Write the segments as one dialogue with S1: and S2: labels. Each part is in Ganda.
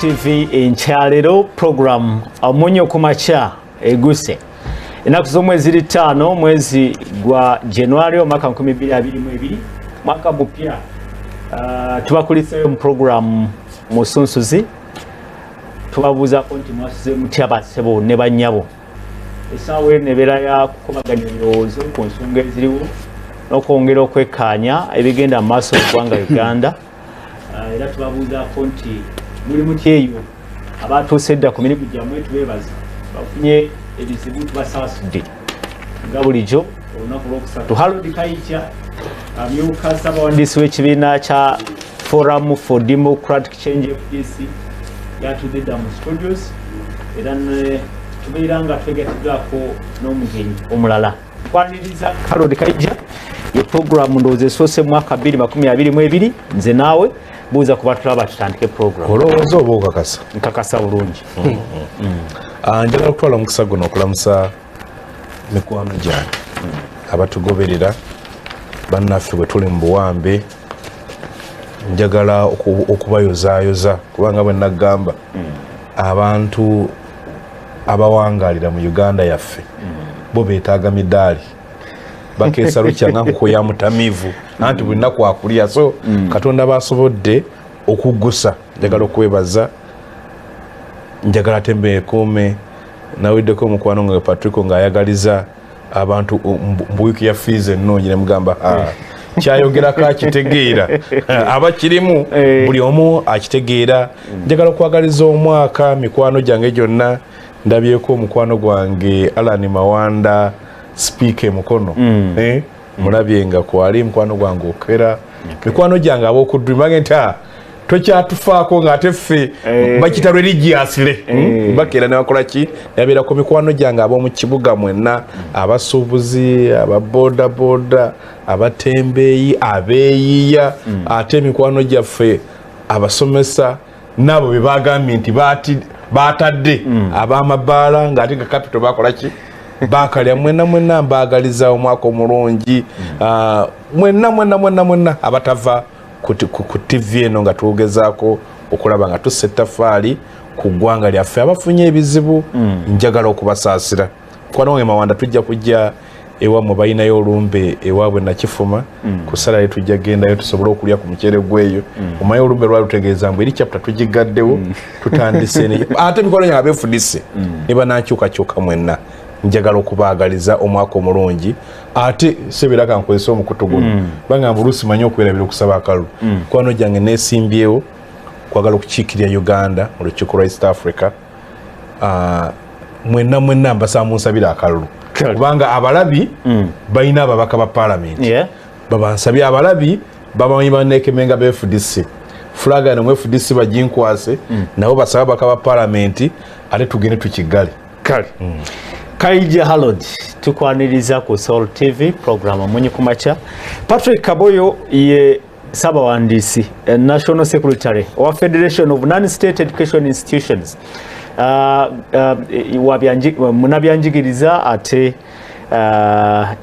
S1: TV enkyalero program Omunyo ku makya eguse ennaku z'omwezi 5 mwezi gwa January omwaka 2022, mwaka mupya. Tubakulisayo mu program Musunsuzi, tubabuuzaako nti mwasuze mutya bassebo ne bannyabo. Essaawa eno ebeera ya kukubaganya ebirowoozo ku nsonga eziriwo n'okwongera okwekkaanya ebigenda mu maaso mu ggwanga Uganda. Era tubabuuzaako nti muli mutya eyo, abatuuse edda ku mirimu gyammwe tubeebaza, bafunye ebizibu tubasaasudde. Nga bulijjo olunaku lwokusatu, Harold Kaija amyuka ssabawandiisi w'ekibiina kya Forum for Democratic Change, FDC, yatudde dda mu studios, era tubeera nga twegatiddwako n'omugenyi omulala. Kwaniriza Harold Kaija. Ye programu ndowooza esoose mu mwaka 2022. Nze naawe buuza kuba tulaba tutandike program.
S2: Olowooza oba okakasa?
S1: Nkakasa bulungi.
S2: Njagala okutwala omukisa guno okulamusa mikwano gyange abatugoberera, bannaffe bwe tuli mu buwambe. Njagala okubayozaayoza kubanga bwe nagamba, abantu abawangalira mu Uganda yaffe bo beetaaga midaali, bakeesa lukya nga nkuko ya mutamiivu, anti buli nnaku akulya. So Katonda basobodde okuggusa, njagala okwebaza. Njagala ate mbeekuume naweddeko omukwano nga Patrico ng'ayagaliza abantu mbu wiiki ya fees ennungi, nemugamba kyayogerako akitegeera, aba kirimu. Buli omu akitegeera. Njagala okwagaliza omwaka mikwano gyange gyonna. Ndabyeko omukwano gwange Alan Mawanda, sipiika emukono. Mulabye nga kwali mukwano gwange Okera, mikwano gyange ab'okuddu bange nti tokyatufaako ng'ate ffe bakita religiously. Bakeera ne bakola ki, nabeerako mikwano gyange ab'omu kibuga mwenna, abasuubuzi, ababodaboda, abatembeeyi, abeeyiya, ate emikwano gyaffe abasomesa n'abo be bagambye nti batadde ab'amabaala ng'ate nga capital bakola ki, bakalya. Mwenna mwenna mbaagaliza omwaka omulungi. Mwenna mwenna mwenna mwenna abatava ku TV eno nga tugezaako okulaba nga tussa ettaffaali ku ggwanga lyaffe, abafunye ebizibu njagala okubasaasira. Mukwano wange Mawanda, tujja kujja ewammwe, balinayo olumbe ewaabwe Nakifuma ku salale, tujja gendayo tusobole okulya ku muceere gweyo. Omanyi olumbe lwali lutegeeza mbu eri chapter tugigaddewo, tutandise ate mikwano gyange abeefudise ne banankyukakyuka, mwenna njagala okubaagaliza omwaka omulungi. Ate sebeera kankozesa omukutu guno, bagamba oluusi manyi okwerabira okusaba akalulu. Mikwano gyange, nesimbyewo kwagala okukiikirira Uganda mu lukiiko lwa East Africa. Mwenna mwenna mbasaba munsabire akalulu kubanga abalabi balina ababaka ba palamenti. Babansabye abalabi babamanyi banekemenga ba FDC, flag eno mu FDC baginkwase, nabo basabe ababaka ba palamenti, ate tugende tukiggale.
S1: Kale Kaija Harold, tukwaniriza ku Salt TV program Omunyi ku makya. Patrick Kaboyo ye ssabawandiisi, national secretary owa Federation of Non-State Education Institutions, munabyanjigiriza, ate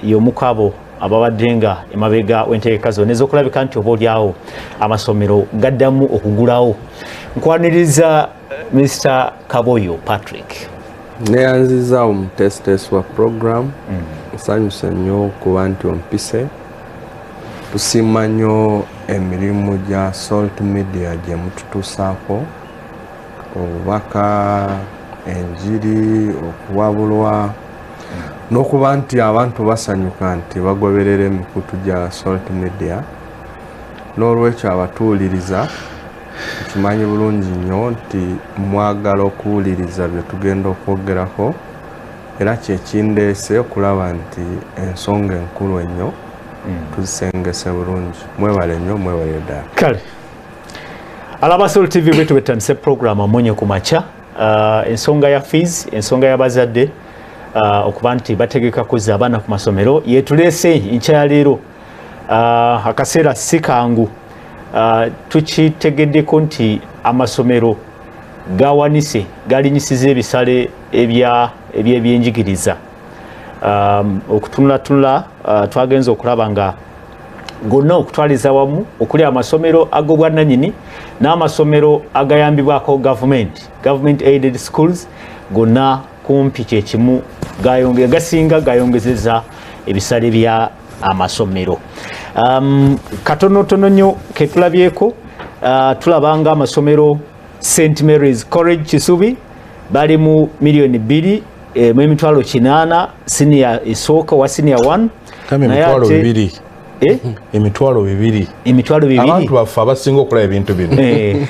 S1: y'omu ku abo ababadde nga emabega w'entegeka zonna ez'okulabika nti oba oliawo amasomero gaddamu okugulawo. Nkwaniriza Mr Kaboyo Patrick.
S3: Neyanziza omuteesiteesi wa program. Nsanyuse nnyo okuba nti ompise. Tusiima nnyo emirimu gya Salt Media gye mututuusaako obubaka, enjiri, okuwabulwa n'okuba nti abantu basanyuka nti bagoberera emikutu gya Salt Media. N'olwekyo abatuwuliriza, nkimanyi bulungi nnyo nti mwagala okuwuliriza bye tugenda okwogerako, era kyekindeese okulaba nti ensonga enkulu ennyo tuzisengese bulungi. Mwebale nnyo, mwebale ddala.
S1: Kale alaba Salt TV, bwetu betandise program Amonye ku makya. Ensonga ya fees, ensonga y'abazadde okuba nti bategeka kuzza abaana ku masomero yetuleese nkya ya leero. Akaseera si kangu. Tukitegeddeko nti amasomero gawanise, galinyisiza ebisale ebyebyenjigiriza. Okutunulatunula twagenza okulaba nga Gonna okutwaliza wamu okuli amasomero ag'obwannannyini n'amasomero agayambibwako gavumenti, government aided schools, gonna kumpi kyekimu gasinga gayongezeza ebisale bya amasomero. Katonotono nnyo ketulabyeko, tulabanga amasomero St Mary's College Kisubi bali mu 2,800,000 senior esooka wa senior 1.
S2: Emitwalo bibiri. Emitwalo bibiri.
S1: Emitwalo bibiri.
S2: Abantu baffe abasinga okulaba ebintu bino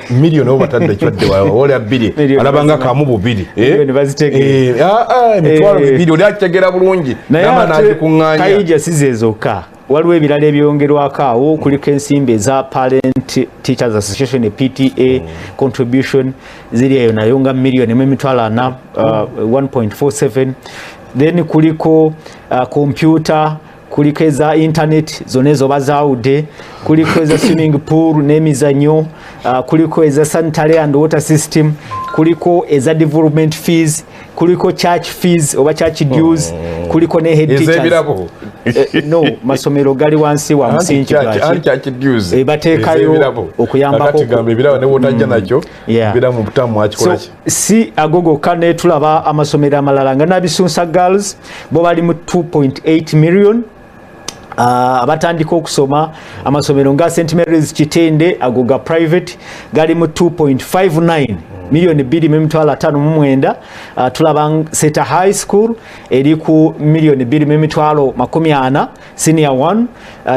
S2: miliyoni oba batadde ekibadde olya bbiri alabanga kamu bubiri. Emitwalo bibiri oli akitegera bulungi
S1: nama n'agikuŋŋaanya. Kayija si ze zokka, waliwo ebirala ebyongerwako awo, kuliko ensimbi eza Parent Teachers Association PTA contribution ziri eyo nayo nga 1,400,000, 1.47. Then kuliko computer, kuliko eza internet zonna ezo bazaawudde, kuliko eza swimming pool n'emizannyo, kuliko eza sanitary and water system, kuliko eza development fees, kuliko church fees oba church dues, kuliko ne head teachers. No, masomero gali wansi wa musingi bateekayo okuyambako. Si ago gokka, ne tulaba amasomero amalala nga Nabisunsa Girls bo bali mu 2.8 million. Abatandika okusoma amasomero nga St Mary's Kitende ago ga private gali mu 2.59 2,559,000. Tulaba Seta High School eri ku 2,240,000 senior 1.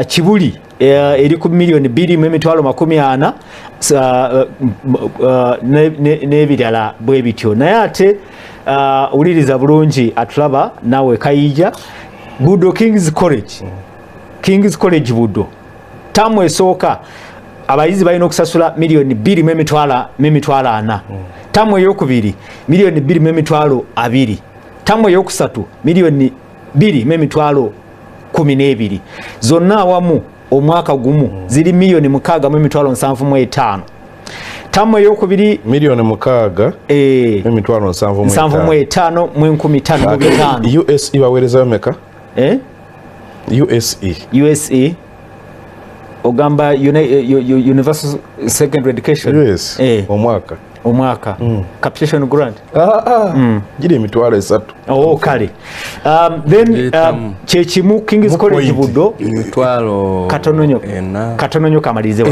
S1: Kibuli eri ku 2,240,000 n'ebirala bwe bityo. Naye ate wuliriza bulungi atulaba nawe Kayija, Budo King's College, King's College Budo tamu esooka abayizi balina okusasula 2,400,000. Tamu eyokubiri 2,200,000. Tamu eyokusatu 2,212,000. Zonna awamu omwaka gumu ziri 6,775,000. Tamu eyokubiri 6,775,500.
S2: USE baweerezayo meka? USE.
S1: USE ogamba Universal Secondary Education.
S2: Yes. Omwaka.
S1: Omwaka. Capitation grant.
S2: Giri 300,000.
S1: Oh, kale. Then kyekimu King's College Budo
S3: emitwalo
S1: katono nnyo kamalirize wa.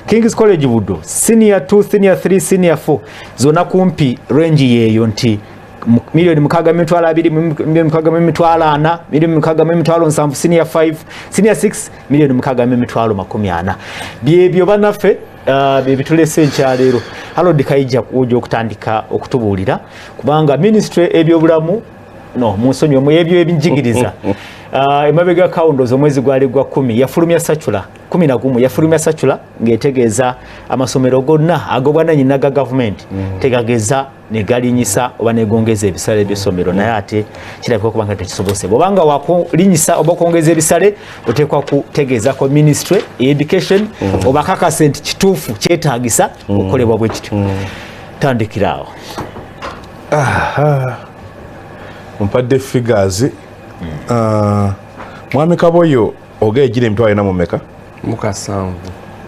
S1: King's College Budo senior 2, senior 3, senior 4 zonna kumpi range yeeyo nti 6,200,000, 6,400,000, 6,700,000 senior 5, senior 6, 6,240,000. Byebyo bannaffe byebitulese enkyaleero. Harold Kayija ojja okutandika okutubuulira kubanga ministry ebyobulamu no munsonyiwe mu ebyo ebinjigiriza emabega kawundozi omwezi gwali gwa 10 yafulumya sacula 11 yafulumya sacula ng'etegeeza amasomero gonna ag'obwannannyini aga gavumenti tegageza negalinyisa oba negongeza ebisale by'essomero. Naye ate kirabika okuba nga tekisobose. Bw'obanga wakulinyisa oba okwongeza ebisale oteekwa kutegeezako ministry education obakakase nti kituufu kyetaagisa okukolebwa bwe kityo. Tandikira awo.
S2: Mpadde figures. Mwami Kaboyo oga egira emitwalo ena mu meka?
S3: 7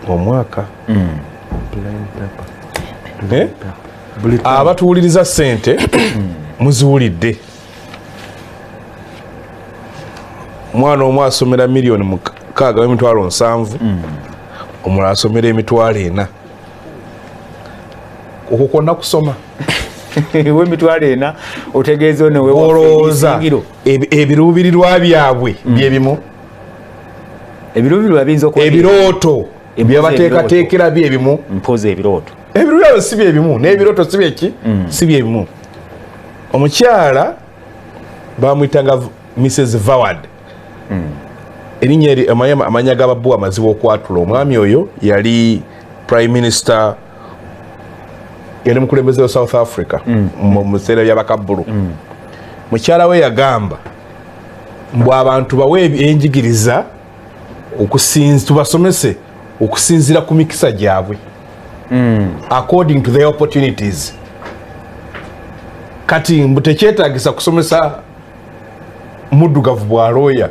S2: omwaka. Abatuwuliriza ssente muziwulidde. Omwana omu asomera 6,700,000, omulala asomera 400,000. Okwo kwonna kusoma.
S1: W'emitwalo ena otegeeza ono
S2: olowooza ebiruubirirwa byabwe byebimu?
S1: Ebiruubirirwa biyinza okuba
S2: ebirooto byebateekateekera byebimu.
S1: Mpozi ebirooto.
S2: Ebiruubirirwa si byebimu n'ebirooto si byeki? Si byebimu. Omukyala bamuyitanga Mrs. Vaward. Erinnya eri amanya g'ababuwa amazibu okwatula. Omwami oyo yali Prime Minister, yali mukulembeze wa South Africa mu biseera by'abakabbulu. Mukyala we yagamba mbu abantu bawe enjigiriza tubasomese okusinziira ku mikisa gyabwe, according to their opportunities. Kati mbu tekyetaagisa kusomesa muddugavu bwa looya.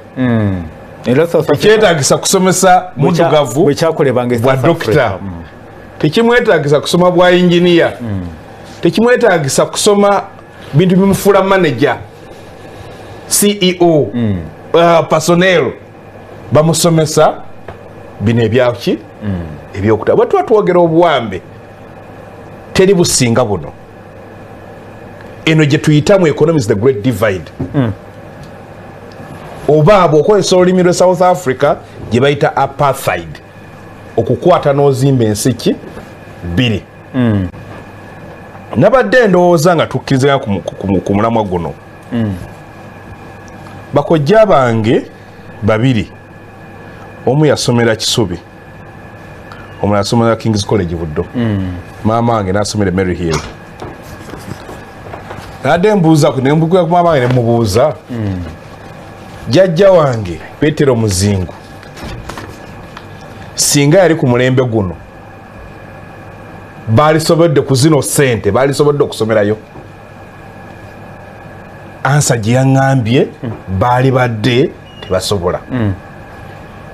S2: Tekyetagisa kusomesa muddugavu bwa dokita, tekimwetagisa kusoma bwa inginiya, tekimwetagisa kusoma bintu bimufuula manager, CEO, personnel. Bamusomesa bino ebyaki ebyokuta. Bwe tuba twogera obuwambe, teri businga buno. Eno gye tuyita mu economics the great divide, oba bw'okozesa olulimi lwe South Africa gye bayita apartheid, okukwata n'ozimba ensi ki bbiri. Nabadde ndowooza nga tukkiriziganya ku mulamwa guno. Bakojja bange babiri, omu yasomera Kisubi, omulala yasomera Kings College Buddo, maama wange n'asomera Mary Hill. Nadde mbuuza nembugula ku maama wange, nemubuuza, jjajja wange Petero Muzingu singa yali ku mulembe guno, baalisobodde ku zino sente, baalisobodde okusomerayo? Answer gye yaŋŋambye, baali badde tebasobola.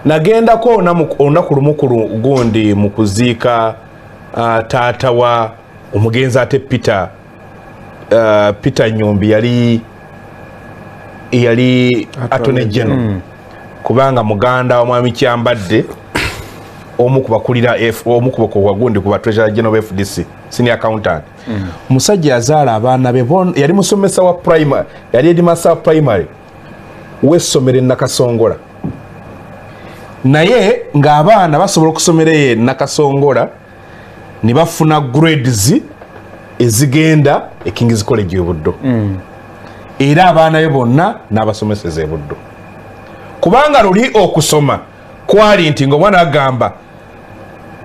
S2: Nagendako olunaku lumu ku gundi mu kuziika taata wa omugenzi ate Peter, Peter Nyumbi, yali Attorney General, kubanga muganda wa Mwami Kyambadde, omu ku bakulira omu ku bagundi ku ba Treasurer General wa FDC, senior accountant. Omusajja yazaala abaana be yali musomesa wa primary, yali headmaster wa primary w'essomero e Nakasongola, naye ng'abaana basobola okusomera eyo e Nakasongola ne bafuna grades ezigenda e Kings College e Buddo. Era abaana be bonna n'abasomeseza e Buddo, kubanga luli okusoma kwali nti ngaomwana agamba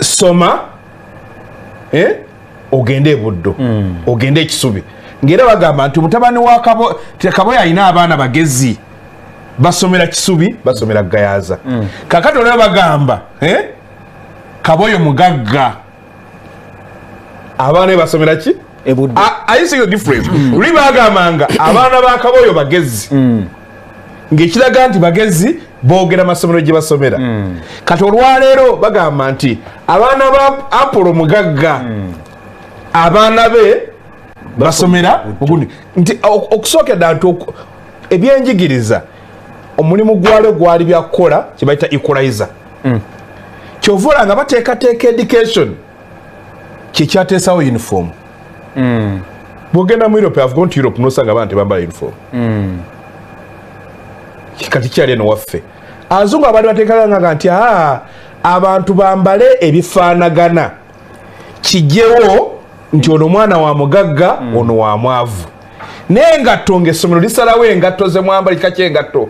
S2: soma, eh, ogende e Buddo, ogende Ekisubi, ngaera bagamba nti mutabani wa Kabo, Kaboyo alina abaana bagezi, basomera Kisubi, basomera Gayaza. Kakati olaba bagamba, eh, Kaboyo mugagga, abaana be basomera ki?
S1: E Buddo.
S2: Are you seeing the difference? Luli bagambanga abaana ba Kaboyo bagezi, ng'ekiraga nti bagezi boogera masomero gye basomera. Kati olwaleero bagamba nti abaana ba Apolo mugagga, abaana be basomera mugundi. Nti okusookera ddala nti ebyenjigiriza omulimu gwalyo gwali byakukola kye bayita equalizer. Kyova olaba nga bateekateeka education, kyekyateesawo uniform. Bwogenda mu Europe, have gone to Europe, nosanga abaana tebambala uniform. Kati kyali eno waffe azungu abaali bateekanga nti aa abantu bambale ebifaanagana, kijjewo nti ono mwana wa mugagga, ono wa mwavu. N'engatto, ngaessomero lisalawo engatto zemwambala, kika kyengatto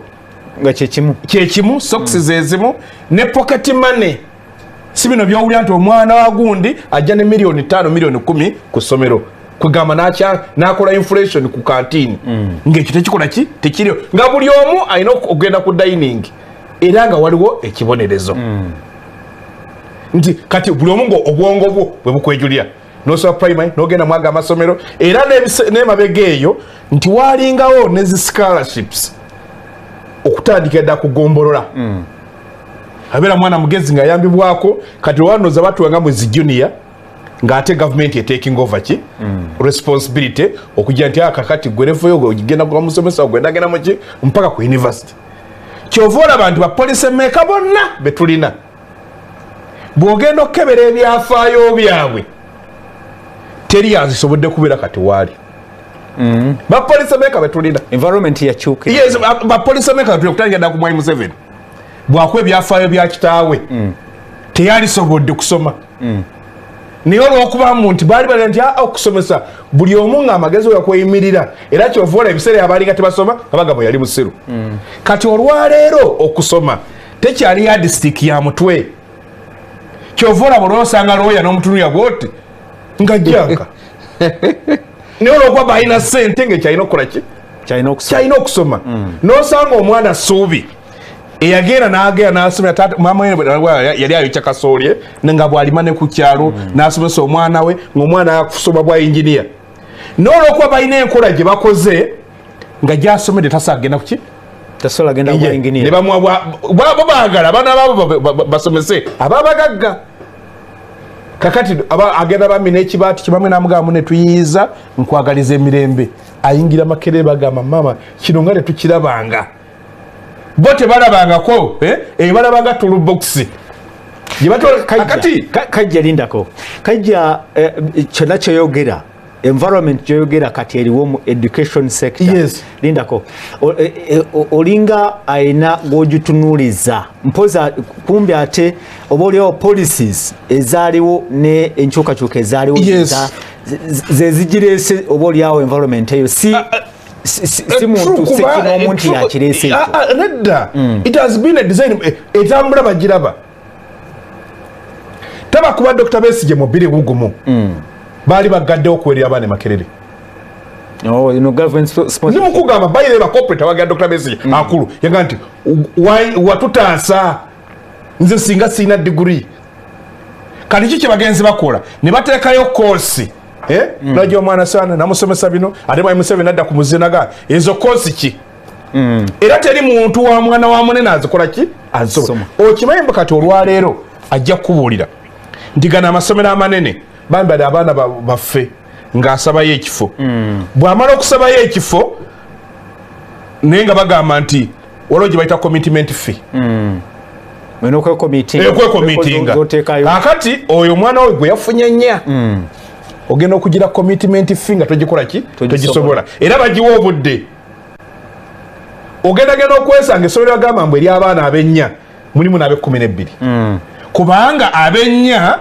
S1: nga kyekimu.
S2: Kyekimu, socks zezimu ne pocket money. Si bino byowulira nti omwana wa gundi ajja ne miliyoni 5, miliyoni 10 ku ssomero, kwegamba nakola inflation ku kantini, ngaekyo tekikola ki, tekiriyo, nga buli omu alina okugenda ku dining, era nga waliwo ekibonerezo nti kati buli omu nga obwongo bwo bwe bukwejulira, nosoma primary nogenda mwaga amasomero. Era n'emabega eyo nti walingawo ne zi scholarships okutandikira ddala kugombolola, abeera mwana mugezi ng'ayambibwako. Kati olwanoza batuwanga mu zi junior, ng'ate gavumenti etaking over ki responsibility, okugira nti akakati gwe level yo ogenda kuba musomesa, gwendagenda muki mpaka ku university. Kyova olaba nti ba policy maker bonna betulina, bw'ogenda okukebera ebyafaayo byabwe, teri azisobodde kubeera kati waali. Ba policy maker betulina,
S1: environment yakyuka.
S2: Yes, ba policy maker betulina, kutandikira ddala ku Mwami Museveni, bwakuba ebyafaayo bya kitaawe, teyalisobodde kusoma. Naye olwokubamu nti baali bali nti okusomesa buli omu nga amagezi wekweyimirira, era kyova ola ebiseera abalinga tebasoma nga bagamba yali musiru. Kati olwaleero okusoma tekyali yardstick ya mutwe. Kyova olaba olwosanga looya n'omutunulya bwoti nga jjanka, naye olwokuba balina sente nga ekyalina okukola ki,
S1: kyalina okusoma,
S2: kyalina okusoma. Nosanga omwana Suubi eyagenda n'agenda n'asomera maama we yali ayokya kasoolye nga bw'alima ne ku kyalo, n'asomesa omwana we, ng'omwana akusoma bwa inginiya. N'olwokuba balina enkola gye bakoze nga gyasomedde tasaagenda kuki.
S1: Tasobola genda bwa engineer.
S2: Ne bamuwa bwa baagala abaana baabo basomese ababagagga. Kakati agenda bambi n'ekibaati kibamwe n'amugamba ne tuyiiza nkwagaliza emirembe. Ayingira Makerere bagamba mama kino nga tetukirabanga. Bo tebalabangako balabanga toolbox. Kakati
S1: Kajja lindako. Kajja kyonna kyoyogera environment gyoyogera kati eriwo mu education sector.
S2: Yes.
S1: Lindako. Olinga ayina gw'ogitunuuliza mpoza kumbi ate oba oliwo policies ezaaliwo ne enkyukakyuka ezaaliwo.
S2: Yes.
S1: Ze zigireese oba oliawo environment eyo si si muntu sekinoomu nti yakireese ekyo.
S2: Nedda. It has been a design etambula bagiraba. Taba kuba Dr. Besigye mu 2010. Baali bagaddewo okuweerera abaana e Makerere.
S1: Oh, no government sponsor.
S2: Ndi mukugamba bayire ba corporate abagira Dr. Besigye akulu yaga nti watutaasa nze singa sirina degree. Kati ki kye bagenzi bakola ne bateekayo course najja omwana sana namusomesa bino ate Mwami Museveni adda ku muzinaga ezo course ki? Era teri muntu wa mwana wa munene azikola ki? Azisoma. Okimanyi mbu kati olwaleero ajja kukubuulira nti gano amasomero amanene bambadde abaana baffe ng'asabayo ekifo. Bw'amala okusabayo ekifo naye nga bagamba nti waliwo gye bayita commitment fee. Okwekomitinga. Kakati oyo omwana we gwe yafunye nnya ogenda okugira commitment fee nga togikola ki? Togisobola. Era bagiwa obudde. Ogendagenda okwesanga essomero bagamba mbu ery'abaana ab'ennya mulimu n'ab'ekkumi n'ebbiri. Kubanga ab'ennya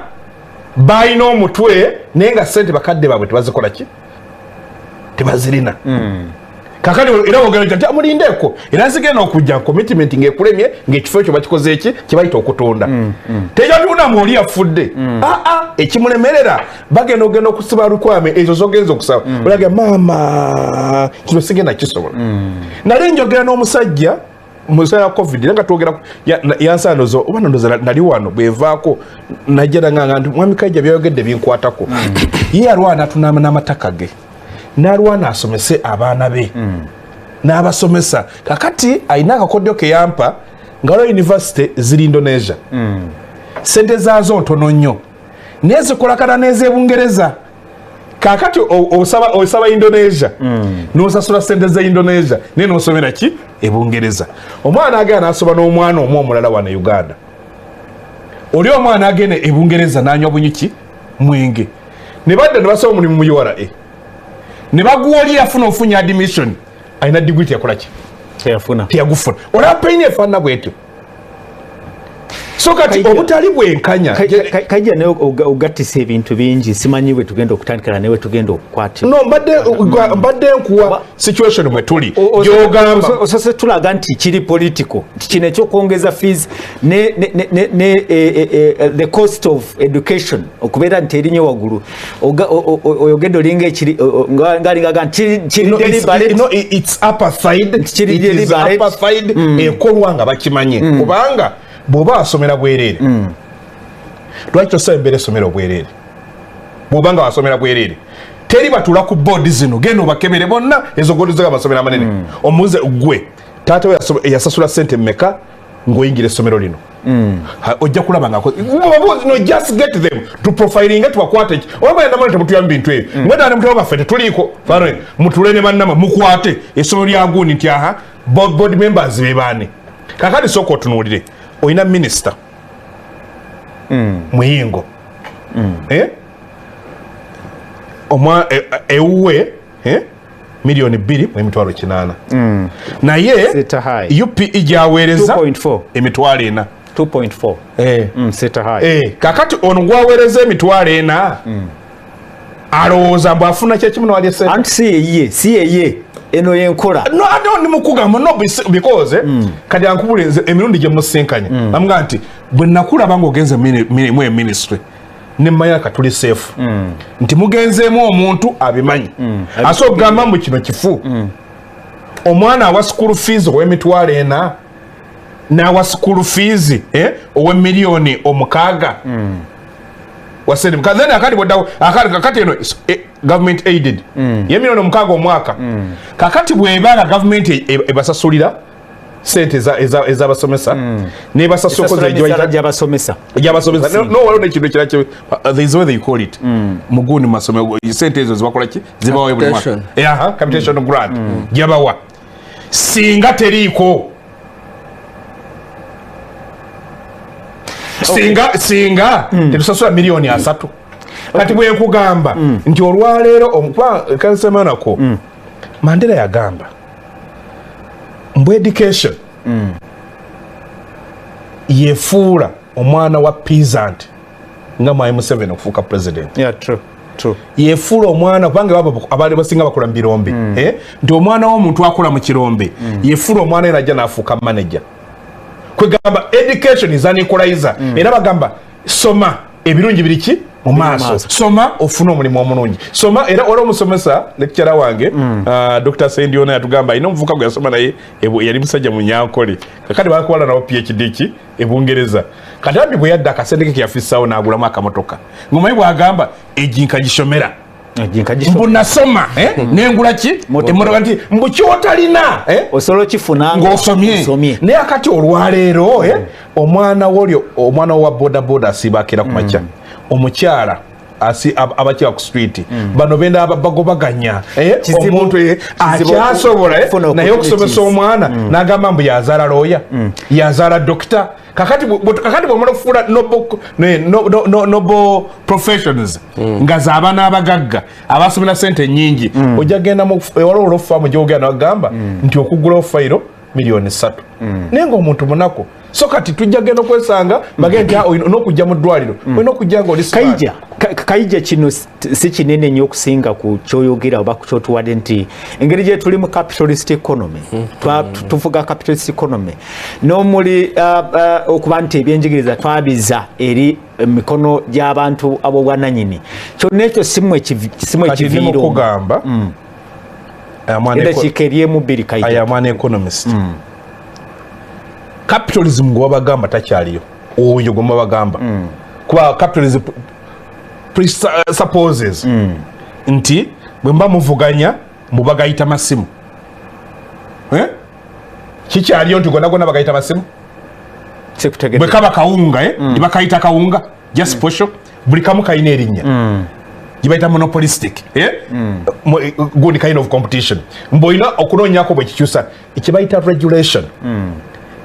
S2: balina omutwe naye nga ssente bakadde baabwe tebazikola ki? Tebazirina. Kakati era wogera nti mulindeeko era nzigenda okujja commitment ng'ekulemye ng'ekifo ekyo bakikoze eki kye bayita okutunda. Tejatunda mu oli afudde. Ekimulemerera bagenda ogenda okusiba lukwame ezo zogenza okusaba. Olaga maama kino sigenda kisobola. Nali njogera n'omusajja mu nsa ya COVID era nga twogera yansandozo oba ndoza nali wano bwevaako najja nanganga nti Mwami Kaija byayogedde binkwatako. Ye alwana atunama n'amataka ge n'alwana asomese abaana be n'abasomesa. Kakati alina akakodyo ke yampa nga waliwo university ziri Indonesia. Sente zaazo ntono nnyo naye zikolakana n'ez'Ebungereza. Kakati osaba Indonesia n'osasula sente za Indonesia naye n'osomera ki? Ebungereza. Omwana agenda n'asoma n'omwana omu omulala wano e Uganda. Oli omwana agenda e Bungereza n'anywa bunyuki mwenge. Ne badda ne basaba omulimu mu URA. Ne baguwa oli yafuna ofunye admission alina degree teyakola ki?
S1: Teyafuna.
S2: Teyagufuna. Olaba peyini efaanana bw'etyo. So kati obutali bwenkanya.
S1: Kaija naye ogattisa ebintu bingi simanyi bwe tugenda okutandikira naye tugenda okukwatira.
S2: No, mbadde nkuwa situation mwe tuli. Gy'ogamba.
S1: Osose tulaga nti kiri political. Nti kino ekyokwongeza fees ne the cost of education okubeera nti erinye waggulu. Oyogedde olinga ekiri ng'alinga nti kiri deliberate.
S2: No, it's apartheid.
S1: Kiri deliberate.
S2: Apartheid ekolwa nga bakimanye. Kubanga bw'oba wasomera bwereere, lwaki tosaba embeera esomera obwereere? Bw'oba nga wasomera bwereere, teri batuula ku boodi zino, genda obakebere bonna ezo boodi z'amasomero amanene. Omuze gwe taata we yasasula ssente mmeka ng'oyingira essomero lino? Ojja kulaba nga no, just get them to profiling tubakwate ki oba bagenda mwana temutuyamba bintu ebyo. Mwenda ne mutwe ffe tetuliiko mutule ne bannama mukwate essomero lya gundi nti aha board members be baani. Kakati sooka otunuulire oyina minisita Muyingo ewuwe milioni 2.8 million. Naye UPE gyaweereza 4,000.
S1: 2.4.
S2: Kakati ono gwaweereza 4,000 alowooza mbu afuna kyekimu n'awali ssente.
S1: Anti si yeye eno yenkola.
S2: No, I don't mukugamba no because kati ankubule emirundi gye musinkanye. Namugamba nti bwe nakulaba ng'ogenze mu ministry ne mmanya katuli safe. Nti mugenzeemu omuntu abimanyi. Asobola okugamba mbu kino kifu. Omwana awa school fees ow'emitwalo 4 n'awa school fees ow'emiliyoni 6. Wasende then akati bodda akati eno government aided. Ye milioni 6 omwaka. Kakati bw'ebanga government ebasasulira Sente ez'abasomesa nebasasula
S1: gyabasomesa.
S2: No, waliwo nekintu ekirala, there is a way they call it mugundi mu masomero, sente ezo zibakola ki, zibawa buli mwaka. Aha, capitation grant gyabawa. Singa teriiko, singa tetusasula 30 million. Kati bwe nkugamba nti olwaleero omukuba kansemanako, Mandela yagamba mbu education yefuula omwana wa peasant nga Mwami Museveni okufuuka president.
S1: Yeah, true. True.
S2: Yefuula omwana, kubanga baba abaali basinga bakola mu birombe, nti omwana w'omuntu akola mu kirombe yefuula omwana era ajja n'afuuka manager. Kwegamba education is an equalizer. Era bagamba soma, ebirungi biri ki mu maaso.
S1: Maaso.
S2: Soma ofune omulimu omulungi, soma. Era waliwo omusomesa, lecturer wange, Dr Sendiona, yatugamba alina omuvubuka gwe yasoma naye yali musajja munyankole, kakati bakola nabo PhD ki ebungereza. Kati ambi bwe yadda, akasente ke keyafisaawo n'agulamu akamotoka, ngomanyi bwagamba ejinka gishomera. Mbu nasoma, nengula ki, emotoka, nti mbu kyotalina,
S1: osobola okifuna
S2: ng'osomye.
S1: Osomye.
S2: Naye akati olwaleero, omwana wolyo, omwana wa bodaboda asiiba akera ku makya, omukyala abakyala ku street, bano benda bagobaganya, omuntu akyasobola,
S1: okufuna
S2: naye okusomesa
S1: opportunities.
S2: Omwana n'agamba mbu yazaala looya, yazaala dokita. Kakati kakati bwomala okufuula noble professions nga z'abaana abagagga abasomera sente nyingi, ojja genda waliwo olwofaamu gyogenda nagamba nti okugulawo fayiro 3 million, naye nga omuntu munaku. So kati tujja genda okwesanga bagende nti, "Ah, olina okujja mu ddwaliro, olina okujja nga oli smart."
S1: Kaija, Kaija, kino si kinene nnyo okusinga ku kyoyogera oba ku kyotuwadde, nti engeri gye tuli mu capitalist economy, tuvuga capitalist economy n'omuli okuba nti ebyenjigiriza twabiza eri emikono gy'abantu ab'obwananyini, kyonna ekyo simwe
S2: Kati ndi
S1: kiviira omwo.
S2: Mukugamba
S1: Eddakiika eryemu bbiri,
S2: I
S1: Kaija.
S2: am an economist. Capitalism gwe babagamba takyaliyo, oyo gwe babagamba, kuba capitalism presupposes nti bwe mba muvuganya mubagayita masimu. Eh? Kikyaliyo nti gonna gonna bagayita masimu?
S1: Sikutegedde.
S2: Bwe kaba kawunga, eh? Tebakayita kawunga, just posho, buli kamu kalina erinnya gyebayita monopolistic, eh? Good kind of competition, mbwolina okunoonyako bwe kikyusa ekibayita regulation.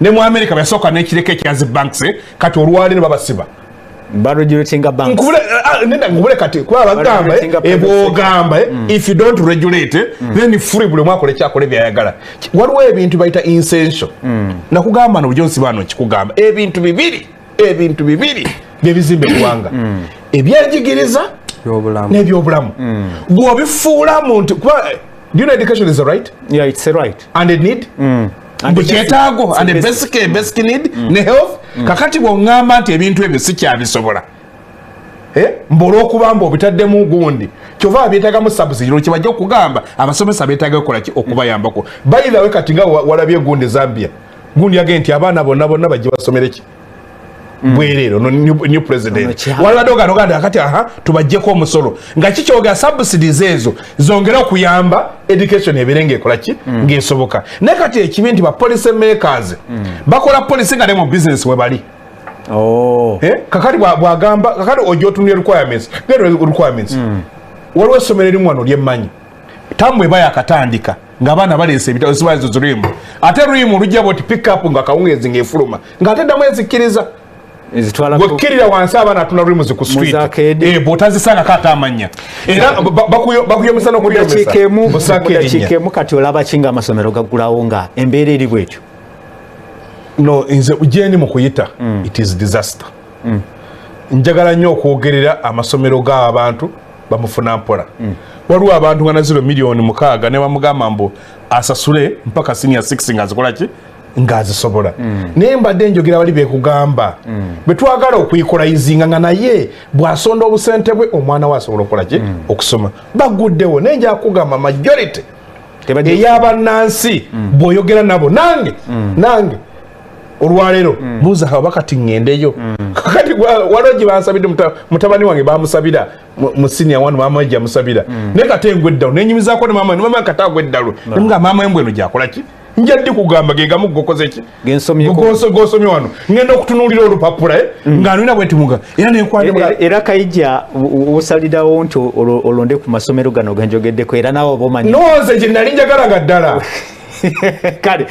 S2: Ne mu America byasooka n'ekireka ekyazi banks, eh? Kati olwaleero babasiba.
S1: Baregulatinga banks.
S2: Nkubule, nenda nkubule kati kuba bagamba,
S1: Baregulatinga private
S2: bwogamba, if you don't regulate, then free, buli omu akola ekyakola byayagala. Waliwo ebintu bayita essential. Nakugamba no bulijjo nsibaano nkikugamba, ebintu bibiri byebizimba eggwanga: ebyenjigiriza
S3: Ebyobulamu.
S2: N'ebyobulamu. Bw'obifuula muntu kuba, do you know education is a right
S1: Yeah, it's a right
S2: and a need?
S1: And
S2: Mbu
S1: a basic-
S2: kyetaago and a
S1: it's a basic.
S2: basic need ne health. Kakati bw'oŋŋamba nti ebintu ebyo sikyabisobola, mbu olw'okuba mbu obitaddemu gundi, kyova abyetagamu subsidy, kyebajja okugamba abasomesa beetaaga okukola ki okubayambako. Bayirawe kati nga walabye gundi Zambia, gundi yagee nti abaana bonna bonna bajje basomere ki bwereere. Ono new president.
S1: Ono
S2: walibadde oganda oganda kati aha tubajjeko omusolo nga kikyogera subsidies ezo zongere okuyamba education ebeere ngaekola ki, ng'esoboka. Naye kati ekibi nti ba policy makers bakola policy nga ne mu business we bali.
S1: Oh.
S2: Eh, kakati bwagamba kakati ojja otunula requirements, genda requirements. Waliwo essomero erimu wano lyemmanyi, tamu eba yakatandika ng'abaana baleese ebitabo sibazo zirimu, ate lurimu lujja bwoti pick up nga kawungeezi ng'efuluma ng'ate ddamu ezikkiriza
S1: Ezitwala ku
S2: gwekkirira wansi, abaana atunda lurimu ku street.
S1: Muzakeedi.
S2: Eh, bw'otazisangako ate amanya era bakuyomesa n'okuyomesa.
S1: Mudakiika emu.
S2: Busaako
S1: Mudakiika
S2: erinnya.
S1: emu. Kati olaba ki nga amasomero gaggulawo nga embeera eri bwetyo?
S2: No, nze gyendi mu kuyita it is disaster. Njagala nnyo okwogerera amasomero g'abantu bamufuna mpola. Waliwo abantu nga naziro 6 million ne bamugamba mbu asasule mpaka senior 6 ng'azikola ki, ng'azisobola. Naye mbadde njogera bali bekugamba bwe twagala okwequalizinga nga naye bw'asonda obusente bwe omwana we asobola okukola ki, okusoma, baguddewo. Naye nja kugamba majority ey'abannansi bw'oyogera nabo, nange olwaleero buuza aba kati ŋŋendeyo. Kakati waliwo gye bansabidde, mutabani wange bamusabira mu senior one, maama we gyamusabira, naye kati engwa eddalu nenyumizaako ne maama, ne maama kati agwa eddalu nemuga maama embwa eno gyakola ki. Nja ddi kugamba gegamu gokoze ki?
S1: Gensomyeko.
S2: Gosomye wano. Ngenda okutunuulira olupapula nga nina bwe ntimuga. Era nenkwata
S1: Era Kaija osalirawo nti olonde ku masomero gano genjogeddeko, era naawe oba omanyi.
S2: No, nze gye nali njagala nga ddala.
S1: Kale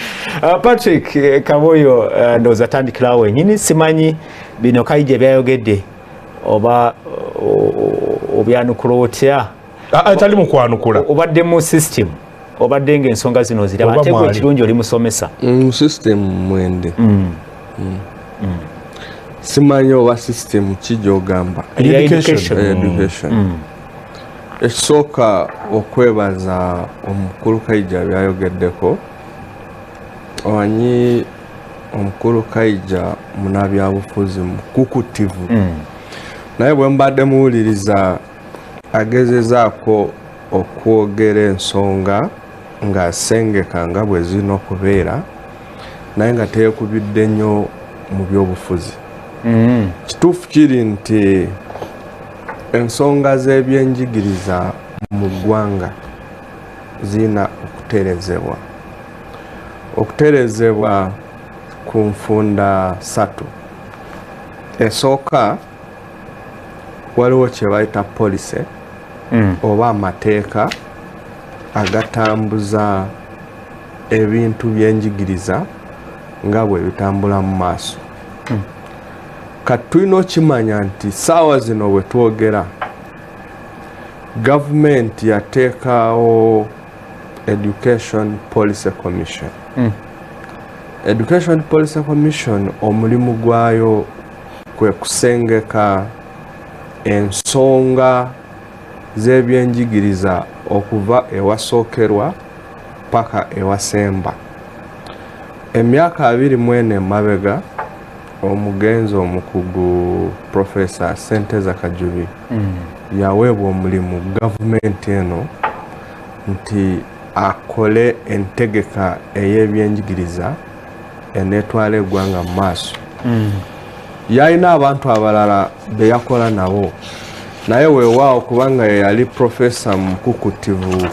S1: Patrick Kaboyo, ndowooza tandikirawo wenyini. Simanyi bino Kaija byayogedde oba obyanukula otya?
S2: Tali mu kwanukula.
S1: Obadde mu system, obadde ng'ensonga zino ziraba,
S2: Oba
S1: ate gwe
S2: mwali.
S1: ekirungi oli musomesa.
S3: Mu system mwende. Simanyi oba system ki gy'ogamba.
S1: Eya
S2: Education.
S1: education.
S3: Education. Ekisooka, okwebaza omukulu Kaija byayogeddeko. Omanyi omukulu Kaija munabyabufuzi mukukutivu, naye bwe mbadde muwuliriza agezezaako okwogera ensonga ng'asengeka nga bwe zirina okubeera, naye nga teekubidde nnyo mu byobufuzi. Kituufu kiri nti ensonga z'ebyenjigiriza mu ggwanga zirina okuterezebwa ku nfunda ssatu. Esooka, waliwo kye bayita policy oba amateeka agatambuza ebintu byenjigiriza nga bwe bitambula mu maaso. Kati tulina okimanya nti saawa zino bwe twogera, gavumenti yateekawo Education Policy Commission. Education Policy Commission omulimu gwayo kwe kusengeka ensonga z'ebyenjigiriza okuva ewasookerwa paka ewasemba. Emyaka 24 emabega, omugenzi omukugu Profesa Senteza Kajubi yaweebwa omulimu gavumenti eno nti akole entegeka ey'ebyenjigiriza eneetwala eggwanga mu maaso. Yalina abantu abalala be yakola nabo, naye weewaawo kubanga ye yali profesa mukukutivu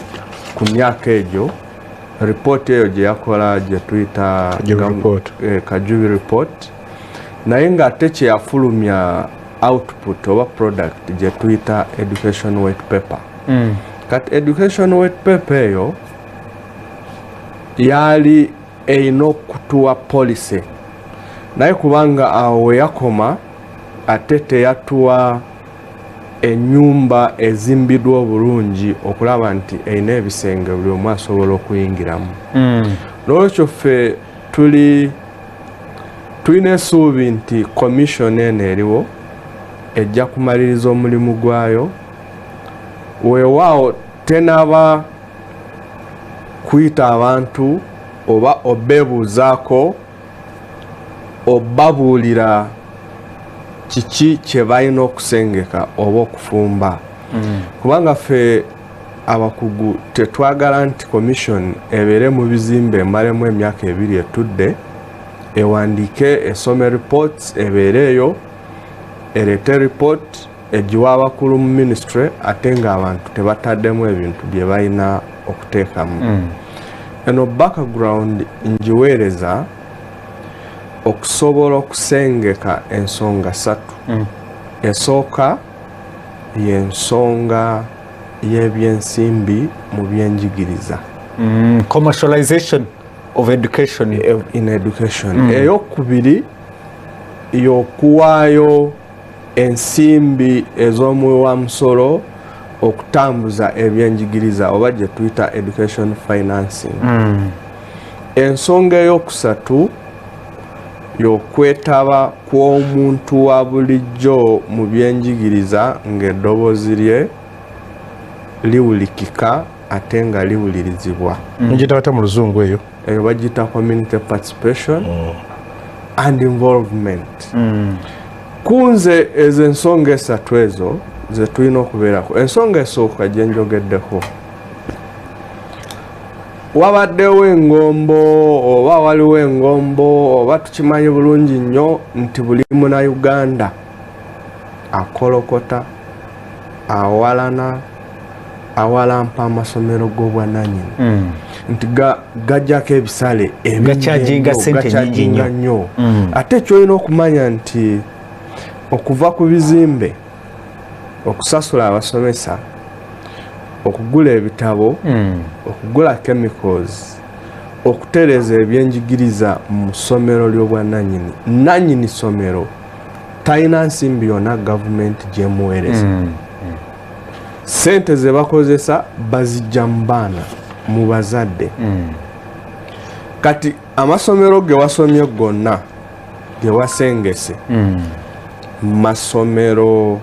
S3: ku myaka egyo, ripooti eyo gye yakola gye tuyita
S2: Kajubi report.
S3: Kajubi report, naye ng'ate kye yafulumya output oba product gye tuyita education white paper. Kati education white paper eyo yali erina okutuwa policy, naye kubanga awo we yakoma ate teyatuwa ennyumba ezimbiddwa obulungi okulaba nti erina ebisenge buli omu asobola okuyingiramu. N'olwekyo ffe tulina essuubi nti commission eno eriwo ejja kumaliriza omulimu gwayo. Weewaawo tenaba kuyita abantu oba obeebuuzaako, obabuulira kiki kye balina okusengeka oba okufumba, kubanga ffe abakugu tetwagala nti commission ebeere mu bizimbe emalemu emyaka 2 etudde ewandiike, esome reports, ebeere eyo ereete report egiwa abakulu mu ministry, ate ng'abantu tebataddemu ebintu bye balina okuteekamu. Eno background ngiweereza okusobola okusengeka ensonga ssatu. Esooka y'ensonga y'ebyensimbi mu byenjigiriza.
S1: Commercialization of education.
S3: In education. Eyokubiri y'okuwaayo ensimbi ez'omuwi wa musolo okutambuza ebyenjigiriza oba gye tuyita education financing. Ensonga eyokusatu y'okwetaba kw'omuntu wa bulijjo mu byenjigiriza ng'eddoboozi lye liwulikika ate nga liwulirizibwa.
S2: Ngiyita bata mu luzungu eyo?
S3: Eyo bagiyita community participation and involvement. Kunze ezo ensonga esatu ezo ze tulina okubeerako. Ensonga esooka gye njogeddeko, wabaddewo engombo oba waliwo engombo oba tukimanyi bulungi nnyo nti buli munauganda akolokota, awalana, Awalampa amasomero g'obwannannyini nti gajjako ebisale
S1: Gacharginga ssente nnyingi nnyo.
S3: Gacharginga nnyo. Ate kyolina okumanya nti okuva ku bizimbe, okusasula abasomesa, okugula ebitabo, okugula chemicals, okutereeza ebyenjigiriza mu ssomero ly'obwannannyini, nannyini ssomero talina nsimbi yonna gavumenti gyemuweereza. Sente ze bakozesa bazijja mu baana, mu bazadde. Kati amasomero ge wasomye gonna ge wasengese masomero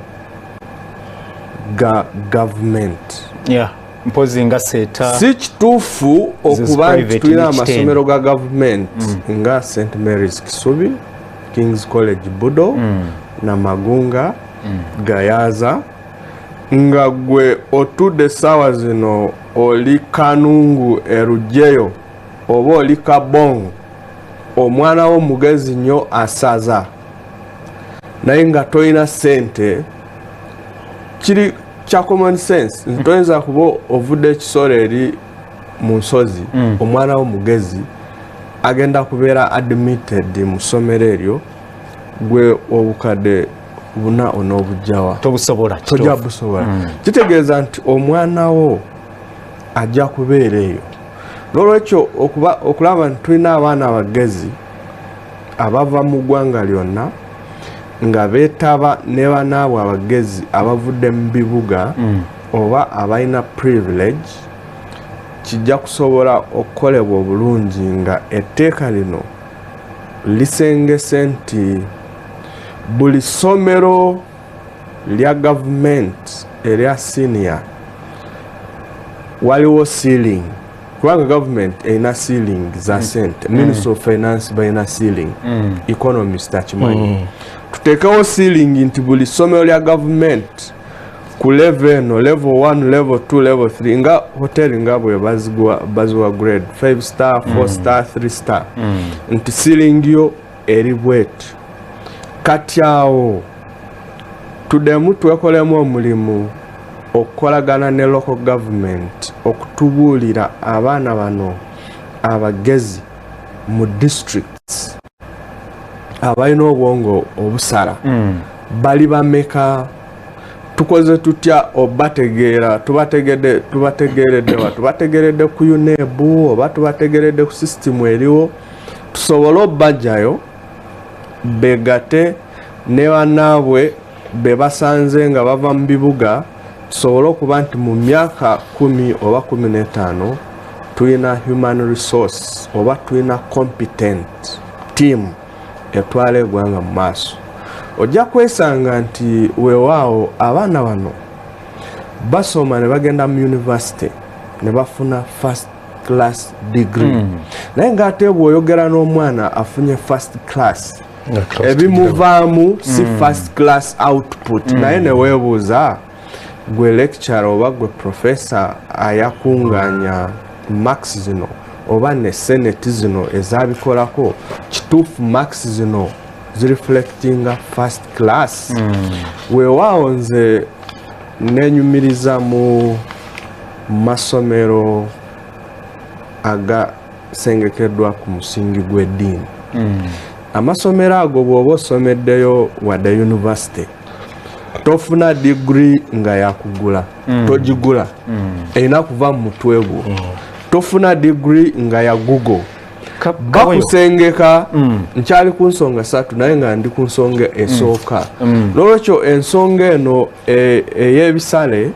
S3: ga gavumenti.
S1: Yeah. Mpozi nga Seeta.
S3: Si kituufu okuba nti
S1: private
S3: tulina
S1: ne Kitende.
S3: Amasomero ga gavumenti nga St Mary's Kisubi, Kings College Budo, Namagunga, Gayaza, nga gwe otudde essaawa zino oli Kanungu erugyeyo oba oli Kabong, omwana wo mugezi nnyo asaza, naye nga tolina ssente. Kiri kya common sense nti toyinza kuba ovudde ekisolo eri mu nsozi, omwana wo mugezi agenda kubeera admitted mu ssomero eryo, gwe obukadde 4 onoobujjawa?
S1: Tobusobola.
S3: Tojja
S1: Kituufu.
S3: busobola. Kitegeeza nti omwana wo ajja kubeera eyo. N'olwekyo okulaba nti tulina abaana abagezi abava mu ggwanga lyonna nga beetaba ne banaabwe abagezi abavudde mu bibuga oba abalina privilege, kijja kusobola okukolebwa obulungi nga etteeka lino lisengese nti buli ssomero lya gavumenti erya senior waliwo ceiling, kubanga gavumenti erina ceiling za sente, Ministry of Finance balina ceiling, economist akimanyi. Tuteekewo ceiling nti buli ssomero lya gavumenti ku level eno, level 1, level 2, level 3, nga hoteri nga bwe baziwa grade 5 star, 4 star, 3 star, nti ceiling yo eri bweti. Kati awo tuddemu twekolemu omulimu okukolagana ne local government okutubuulira abaana bano abagezi mu districts abalina obwongo obusala bali bameka, tukoze tutya obategeera, tubategedde, tubategeredde wa, tubategeredde ku UNEB oba tubategeredde ku system eriwo, tusobole obajjayo begate ne bannaabwe be basanze nga bava mu bibuga, tusobole okuba nti mu myaka 10 oba 15 tulina human resource oba tulina competent team etwala eggwanga mu maaso. Ojja kwesanga nti weewaawo abaana bano basoma ne bagenda mu university ne bafuna first class degree, naye ng'ate bw'oyogera n'omwana afunye first class,
S2: Nga class.
S3: Ebimuvaamu si first class output. Naye neweebuuza gwe lecturer oba gwe professor ayakunganya marks zino oba ne senate zino ezabikolako, kituufu marks zino zireflectinga first class? Weewaawo nze nenyumiriza mu masomero agasengekeddwa ku musingi gw'eddiini. Amasomero ago bw'oba osomeddeyo wadde university, tofuna degree nga yakugula, togigula, erina kuva mu mutwe gwo. Tofuna degree nga ya Google. Bakusengeka. Nkyali ku nsonga satu, naye nga ndi ku nsonga esooka. N'olwekyo ensonga eno ey'ebisale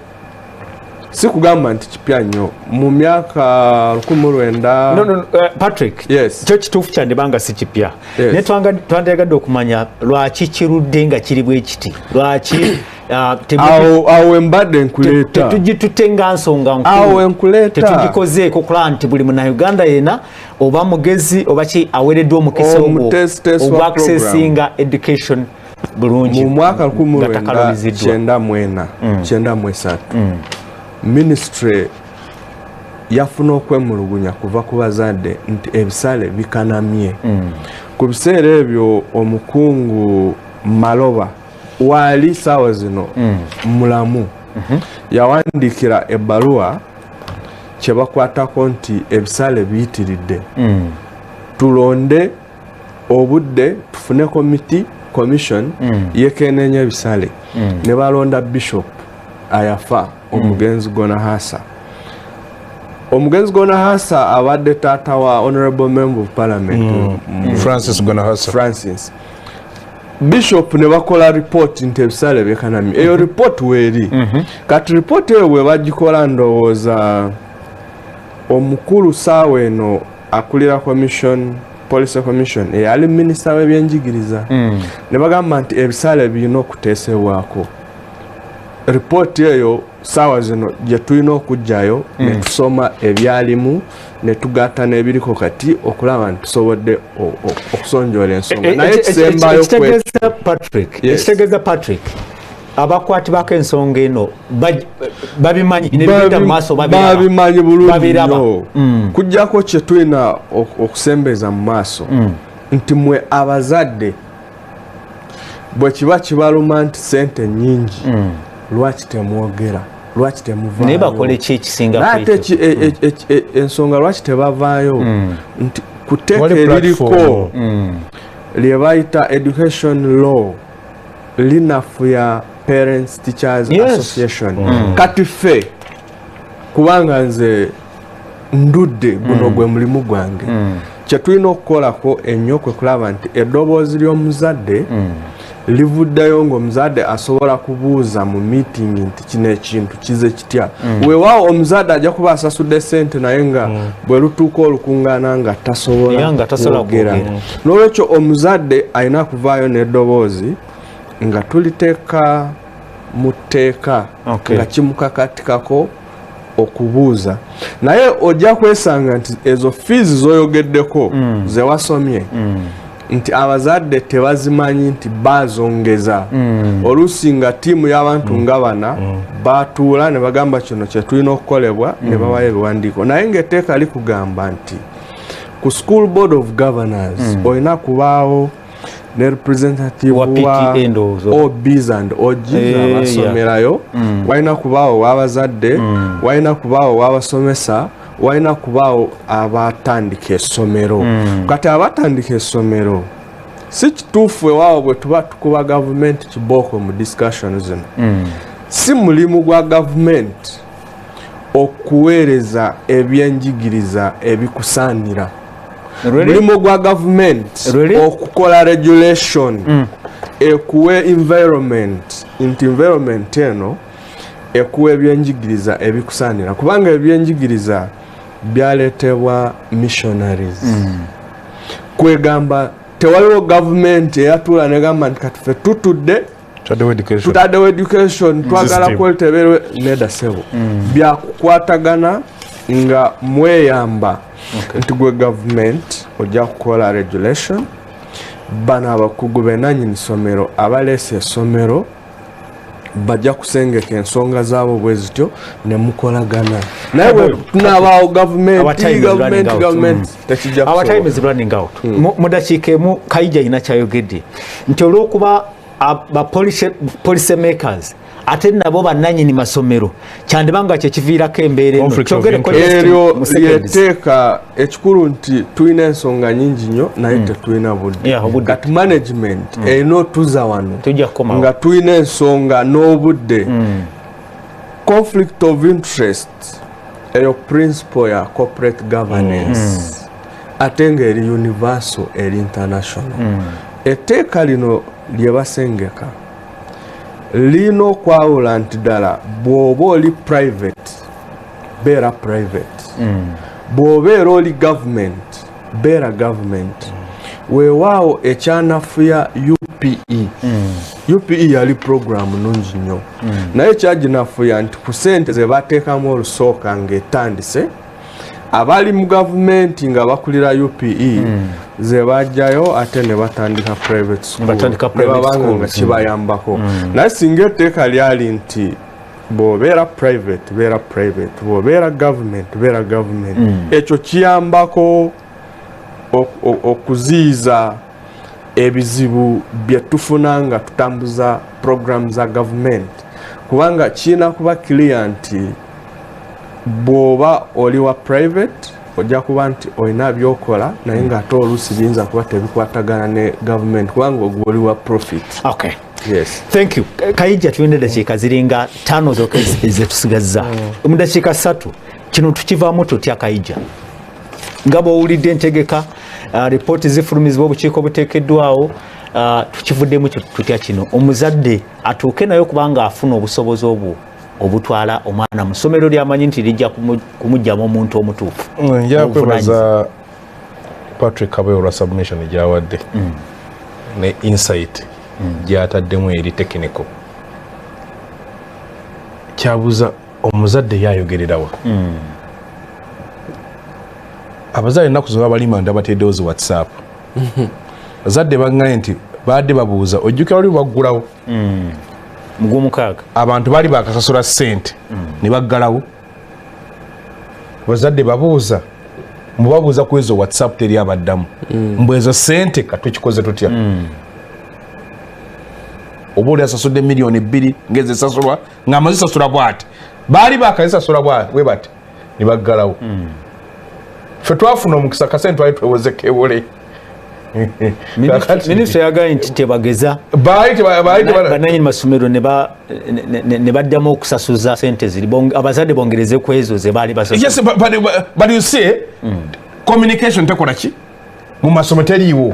S3: si kugamba nti kipya nnyo mu myaka 1900.
S1: No, no, no, Patrick.
S3: Yes.
S1: Kyo kituufu, kyandibanga si kipya.
S3: Yes.
S1: Naye twandyagadde okumanya lwaki kirudde nga kiri bwe kiti, lwaki
S3: Awo awo embadde nkuleeta.
S1: Tetugitutte nga nsonga
S3: Awo
S1: nkulu?
S3: enkuleeta.
S1: Tetugikozeeko kulaba nti buli munnayuganda yenna oba mugezi oba ki aweereddwa omukisa ogwo
S3: Omutesitesi wa
S1: ogwa accessinga education bulungi
S3: mu mwaka
S1: nga takalubiziddwa.
S3: 1994, 93, ministry yafuna okwemulugunya kuva ku bazadde nti ebisale bikanamye. Ku biseera ebyo omukungu Maloba waali, saawa zino mulamu. Yawandiikira ebbaluwa kyebakwatako nti ebisale biyitiridde, tulonde obudde tufune committee, commission yekenenya ebisale. Ne balonda Bishop ayafa, omugenzi Gonahasa. Omugenzi Gonahasa abadde taata wa honorable member of parliament
S2: Francis Gonahasa.
S3: Francis Bishop. Ne bakola report nti ebisale byekanamye. Eyo report weeri. Kati report eyo bwe bagikola, ndowooza omukulu saawa eno akulira commission, policy commission, eyali minisita w'ebyenjigiriza, ne bagamba nti ebisale birina okuteesebwako. Ripooti eyo saawa zino gye tulina okuggyayo ne tusoma ebyalimu ne tugatta n'ebiriko kati okulaba nti tusobodde okusonjola ensonga. Naye ekisembayo
S1: Ekitegeeza, Patrick, ekitegeeza, Patrick, abakwatibwako ensonga eno babimanyi nebigenda mu maaso.
S3: Babimanyi bulungi nnyo. Kujjako kye tulina okusembeza mu maaso nti mwe abazadde, bwe kiba kibaluma nti sente nyingi, lwaki temwogera? Lwaki temuvaayo?
S1: Naye bakole ki ekisinga?
S3: Ate ensonga lwaki tebavaayo nti ku tteeka eririko lye bayita education law linafuya Parents Teachers Association. Kati ffe, kubanga nze ndudde, guno gwe mulimu gwange, kyetulina okukolako ennyo kwe kulaba nti eddoboozi ly'omuzadde livuddeyo, ng'omuzadde asobola kubuuza mu meeting nti kino ekintu kize kitya. Weewaawo omuzadde ajja kuba asasudde sente, naye nga bwe lutuuka olukuŋŋaana nga tasobola kwogera. N'olwekyo omuzadde alina kuvaayo n'eddoboozi nga tuliteeka mu tteeka nga kimukakatikako okubuuza. Naye ojja kwesanga nti ezo fees zoyogeddeko, zewasomye, nti abazadde tebazimanyi nti bazongeza. Oluusi nga ttiimu y'abantu nga bana batuula ne bagamba kino kyetulina okukolebwa, ne bawayo ebiwandiiko, naye ng'etteeka likugamba nti ku school board of governors olina kubaawo ne representative wa OBs and OGs abasomerayo, walina kubaawo w'abazadde, walina kubaawo w'abasomesa, walina kubaawo abatandika essomero. Kati abatandika essomero, si kituufu ewaawo bwe tuba tukuba gavumenti kibooko mu discussion zino, si mulimu gwa gavumenti okuweereza ebyenjigiriza ebikusaanira. Mulimu gwa gavumenti okukola regulation ekuwe environment, nti environment eno ekuwa ebyenjigiriza ebikusaanira, kubanga ebyenjigiriza byaleetebwa missionaries. Kwegamba tewaliwo gavumenti eyatuula negamba nti kati ffe tutudde tutaddewo education, twagala quality ebeerewo. Nedda ssebo, byakukwatagana nga mweyamba nti gwe gavumenti ojja kukola regulation, bano abakugu benanyini ssomero abaleese essomero bajja kusengeka ensonga zaabo bwe zityo ne mukolagana. Naye bwe tunaabaawo gavumenti, gavumenti, gavumenti, tekijja.
S1: Our time is running out. Mu dakiika emu, Kaija ina kyayogedde nti olw'okuba ba policy makers ate nabo bannanyini masomero, kyandiba nga kyekiviirako embeera eno.
S3: Eryo lyeteeka ekikulu nti tulina ensonga nyingi nnyo, naye tetulina budde. Kati management erina otuza wano nga tulina ensonga n'obudde. Conflict of interest, eyo principle ya corporate governance, ate ng'eri universal, eri international. Etteeka lino lye basengeka lirina okwawula nti ddala bw'oba oli private, beera private, bw'obeera oli government, beera government. Weewaawo ekyanafuya UPE, UPE yali program nungi nnyo, naye ekyaginafuya nti ku sente ze bateekamu olusooka ng'etandise, abali mu gavumenti nga bakulira UPE ze bajjayo ate ne batandika private school, ne babanga nga kibayambako. Naye singa etteeka lyali nti bw'obeera private, beera private, bw'obeera government, beera government, ekyo kiyambako okuziyiza ebizibu bye tufuna nga tutambuza program za gavumenti. Kubanga kirina kuba clear nti bw'oba oli wa private, ojja kuba nti olina byokola, naye ng'ate oluusi biyinza kuba tebikwatagana ne gavumenti, kubanga ogwo oli wa profit.
S1: Okay.
S3: Yes.
S1: Thank you, Kayijja. Tulina eddakiika ziringa 5 zokka zetusigazza. Mu dakiika 3, kino tukivaamu tutya, Kayijja? Nga bw'owulidde entegeka, ripooti zifulumizibwa, obukiiko buteekeddwawo, tukivuddemu tutya kino, omuzadde atuuke naye kubanga afuna obusobozi obwo obutwala omwana mu ssomero lyamanyi nti lijja kumuggyamu omuntu omutuufu?
S2: Nja kwebaza Patrick Kaboyo olwa submission gyawadde ne insight gyataddemu eri technical. Kyabuuza, omuzadde yayogererawa? Abazadde ennaku zino babalima nti abateddewo zi WhatsApp. Bazadde baŋŋaye nti baadde babuuza, ojjukira wali baggulawo
S1: mugwomukaaga.
S2: Abantu baali bakasasula ssente ne baggalawo. Bazadde babuuza, mbubabuuza ku ezo WhatsApp, teri abaddamu. Mbu ezo ssente katukikoze tutya? Oba oli asasudde 2 miliyoni ngezi esasulwa ng'amazisasula bwati, baali bakazisasula bwe bati ne baggalawo. Ffe twafuna omukisa, kasente twali twewoze kewole.
S1: Minisita yagambye nti tebageza bananyini masomero ne baddamu okusasuza sente ziri, abazadde bongereze ku ezo ze baali.
S2: Yes, but you see, communication tekola ki mu masomero teriiwo.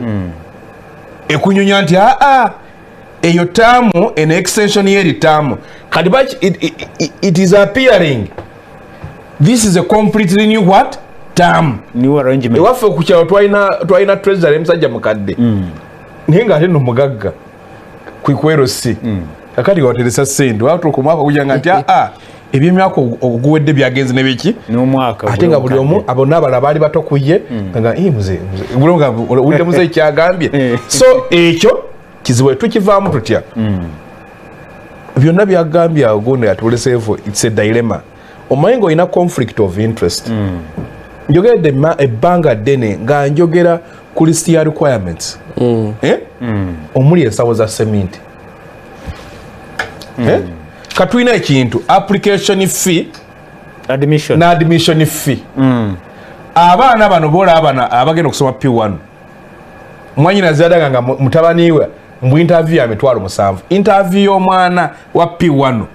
S2: Ekunyunya nti aa eyo taamu eno extension yeri taamu kati it is appearing this is a completely new what term.
S1: New arrangement.
S2: Ewaffe ku kyalo twalina treasury musajja mukadde, naye ng'ate nno mugagga kwikwero si. Kakati wateresa sente watuuka omwaka gujanga nti aa ebyemyaka oguwedde byagenze ne biki.
S1: N'omwaka.
S2: Ate nga buli omu abo n'abalala baali bato ku ye, nga "Eh, muze muze," buli omu nga owulidde muze kyagambye. So ekyo kizibu, tukivaamu tutya? Byonna byagambye awo gundi atuleseevo, it's a dilemma. Omanyi nga olina conflict of interest. Njogeredde ebbanga ddene nga njogera ku list ya requirements, eh? Omuli ensawo za seminti, eh? Katulina ekintu application fee
S1: admission
S2: na admission fee. Abaana bano bola bana abagenda okusoma P1, mwanyina zadaga nga mutabani we mbu interview ya 700,000, interview y'omwana wa P1.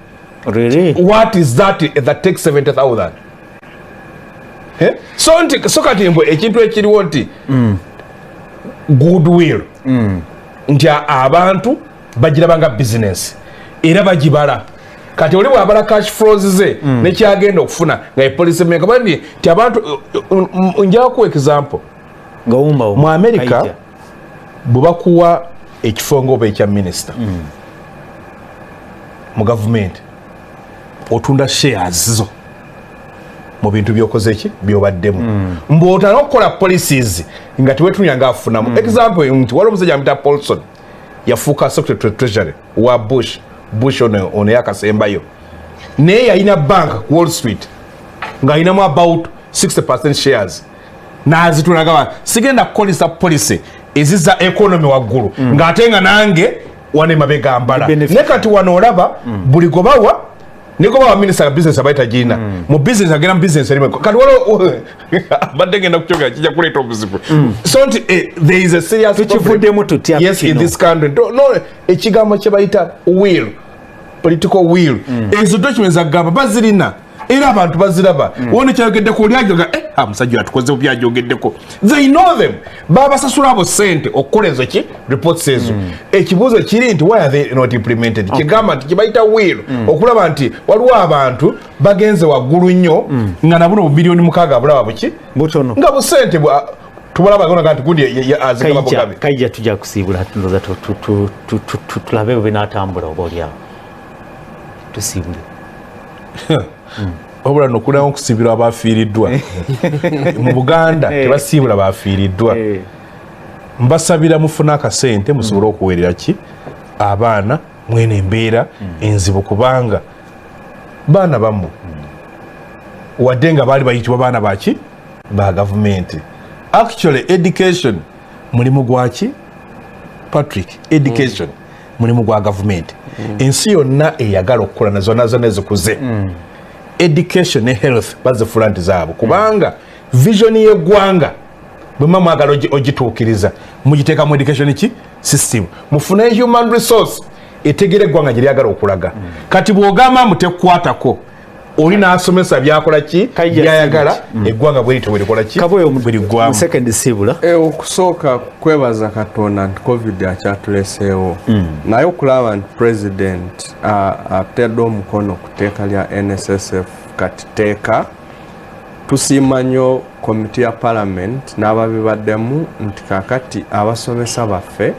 S1: Really?
S2: What is that that takes 70,000, eh? So nti so kati mbu ekintu ekiriwo nti goodwill, nti abantu bagiraba business era bagibala. Kati oli bwabala cash flows ze nekyagenda okufuna nga e policy maker bandi nti abantu njala kuwa example.
S1: Nga wumba.
S2: Mu America bwe bakuwa ekifo ngaoba ekya minisita mu gavumenti, otunda shares zo mu bintu byokoze ki byobaddemu, mbwotana okukola policies nga tiwetunya nga afunamu. Example nti waliwo omusajja amuyita Paulson, yafuuka secretary to treasury wa Bush, Bush ono yakasembayo, naye yalina bank ku Wall Street ng'alinamu about 60 shares, n'azitunda gamba sigenda kukolesa policy eziza economy waggulu ng'ate nga nange wano emabega mbala.
S1: Benefit.
S2: Ne kati wano olaba buli gobawa ne gobawa minisita business abaita tagirina mu business, agenda mu business erimu. Kati waliwo abadde ngenda kukyogera, kijja kuleeta obuzibu. So nti there is a serious problem.
S1: Tukivuddemu tutya
S2: Yes, in
S1: kino?
S2: this country no, ekigambo kye bayita will, political will. Ezo documents agamba bazirina era abantu baziraba. Wona kyayogeddeko oli ajoga, eh, ah, musajja atukoze bubi ajogeddeko. They know them, babasasula abo sente okukola ezo ki reports ezo. Ekibuuzo kiri nti why are they not implemented? Kigamba nti kibayita will, okulaba nti waliwo abantu bagenze waggulu nnyo nga nabuno bu 6 miliyoni bulaba buki
S1: butono
S2: nga busente tubalaba gona nti gundi azigaba bugabi.
S1: Kaija, tujja kusiibula, ndowooza tulabe bwe binaatambula, oba oliawo tusiibule.
S2: Wabula nokunawo okusibirwa abafiiriddwa mu Buganda, tebasiibula bafiiriddwa. Mbasabira mufune akasente musobole okuweerera ki abaana mwene embeera enzibu, kubanga baana bamu wadde nga baali bayitibwa baana baki ba gavumenti. Actually education mulimu gwaki, Patrick? Education mulimu gwa gavumenti. Ensi yonna eyagala okukola na zonna zonna ezikuze, education ne health bazifuula nti zaabwe, kubanga vision y'eggwanga bwe muba mwagala ogituukiriza, mugiteeka mu education ki system, mufune human resource etegera eggwanga gye lyagala okulaga. Kati bw'ogamba mutekwatako, oli n'asomesa byakola ki
S1: Kaija.
S2: byayagala, eggwanga bwe lityo bwerikola ki
S1: Kaboyo.
S2: bweriggwamu.
S1: Second sibula.
S3: Okusooka kwebaza Katonda nti COVID akyatuleseewo, naye okulaba nti president atedde omukono ku tteeka lya NSSF kati tteeka. Tusiima nnyo komiti ya parliament n'ababibaddemu nti kakati abasomesa baffe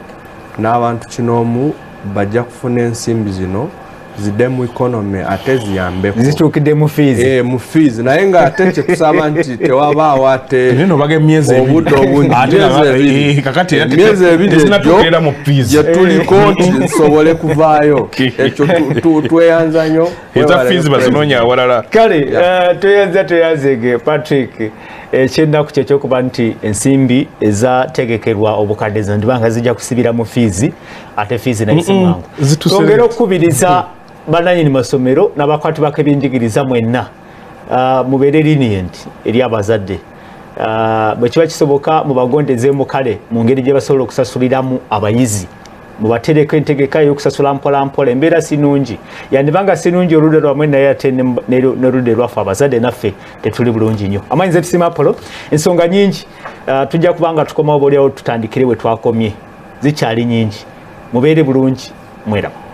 S3: n'abantu kinoomu bajja kufuna ensimbi zino zidde mu economy ate ziyambeko.
S1: Zituukidde mu fees.
S3: Mu fees, naye ng'ate kyetusaba nti tewabaawo ate
S2: Naye nobaga emyezi ebiri.
S3: Obudde obungi.
S2: Ate
S3: Emyezi ebiri.
S2: Kakati era
S3: Emyezi ebiri
S2: tezinatuukirira
S3: egyo
S2: mu fees.
S3: gye tuliko nti nsobole kuvaayo. Ekyo tweyanza nnyo.
S2: Eza
S3: Webale
S2: fees
S3: nnyo,
S2: bazinoonya awalala.
S1: Kale tweyanza, tweyanzege Patrick. Ekyennaku kyekyokuba nti ensimbi ezategekerwa obukadde zandibanga zijja kusibira mu fees, ate fees naye si mwangu.
S2: Zituse.
S1: Twongere okukubiriza bannanyini masomero n'abakwatibwako ebyenjigiriza mwenna, mubeere lenient eri abazadde. Bwe kiba kisoboka mubagondezeemu kale mu ngeri gye basobola okusasuliramu abayizi, mubatereko entegeka ey'okusasula mpola mpola. Embeera si nungi, yandibanga si nungi oludda lwamwe, naye ate n'oludda lwaffe abazadde naffe tetuli bulungi nnyo. Amanyi nze Tusiima Apollo. Ensonga nyingi, tujja kubanga tukomawo, boolyawo tutandikire we twakomye, zikyali nyingi. Mubeere bulungi, mweraba.